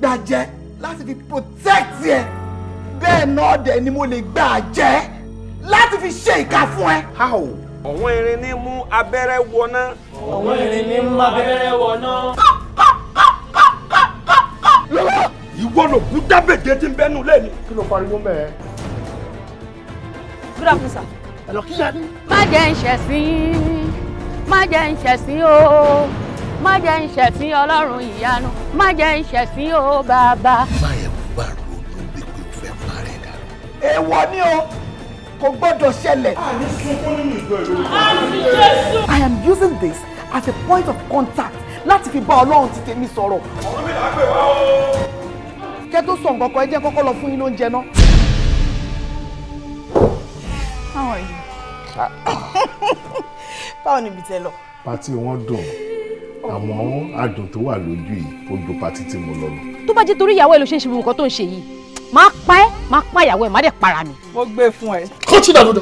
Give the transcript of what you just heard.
gbàjẹ́ láti fi protect ẹ, bẹ́ẹ̀ náà dẹ̀ ni mo lè gbàjẹ́ láti fi ṣe ìkà fún ẹ. How? Ọ̀wọ́n irin ní mú abẹ́rẹ́ wọná. Ọ̀wọ́n irin ní mú abẹ́rẹ́ wọná. Ìwọ ló kú dábèjé tí ń bẹ́nu lẹ́ni. Kí ló pariwo mẹ́ẹ̀? Good afternoon, sir. Ẹ lọ kíyà ní. Má jẹ́ ń ṣẹ̀sín, má jẹ́ ń ṣẹ̀sín o, má jẹ́ ń ṣẹ̀sín Ọlọ́run ìyanu, má jẹ́ ń ṣẹ̀sín o bàbá. Má yẹ kó bá ronú wípé o fẹ́ parẹ́ dànù. Èèwọ̀ ni o, kò gbọ́dọ̀ ṣẹlẹ̀. A ní sunkún nínú ìjọ ìlú. I am using this as a point of contact láti fi bá Ọlọ́run ti tèmi sọ̀rọ̀. Ọ̀run mi là á pè wá o. Kẹ́ tó sọ nǹkan kan, ẹ jẹ́ kọ́kọ́ lọ fún yín lóúnjẹ náà. How are you? Báwo ni ibi tẹ lọ? Party wọn dùn, àmọ́ adùn tó wà lójú yìí ó ju party tí mo lọ lọ. Tó bá jẹ́ torí ìyàwó ẹ ló ṣe ń ṣe gbogbo nǹkan tó ń ṣe yìí, máa pa ẹ́, máa pa ìyàwó ẹ̀, má dẹ̀ para mi. Mo gbé fún ẹ. Kọ́ńtì dàdúdà.